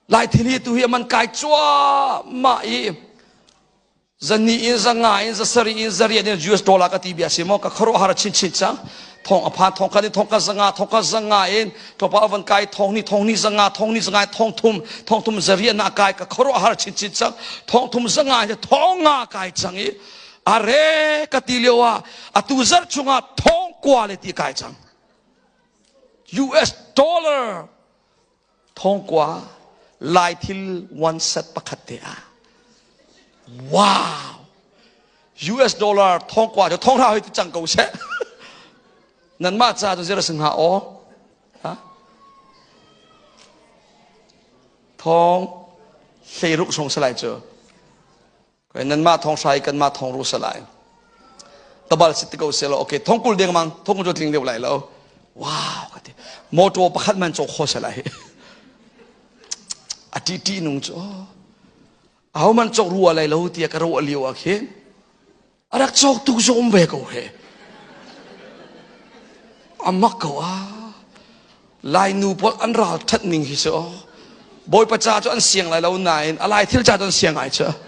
Lai thil hi tu hi man kai cuahmah i zani in zanga in zasari in zariat in US dollar ka ti bia si maw ka khuaruahhar chinchin cang. Thong a phan thong khat in thong ka zanga thong ka zanga in tlawmpal a van kai thong ni thong ni zanga thong ni zanga thong thum thong thum zariat na kai ka khuaruahhar chinchin cang. Thong thum zanga in thong nga kai cang i are ka ti lio ah atu zarh chungah thong kua le ti kai cang. US dollar thongkua lai thil one set pakhat te ah wow US dollar thongkua cu thonghra hoi ti cang ko seh nan mah ca cu zira sing ha aw ha thong hleiruk song salai cu Nanmah thong hrai kanmah thong ru salai. Tabal sit ko se lo okay thong kul deng mang thong cu tling deuh lai lo. Wow ka ti. Motor pakhat man cawk kho salai. A ti ti nung cu. Aho man cawk rua lai lo tia ka ro lio a khi. Arak cawk tuk zong um ve ko he. Amak ko a. Lai nu pawl an ral that ning hi cu. Bawipa ca cu an siang lai lo nain a lai thil ca cu an siang ai cu.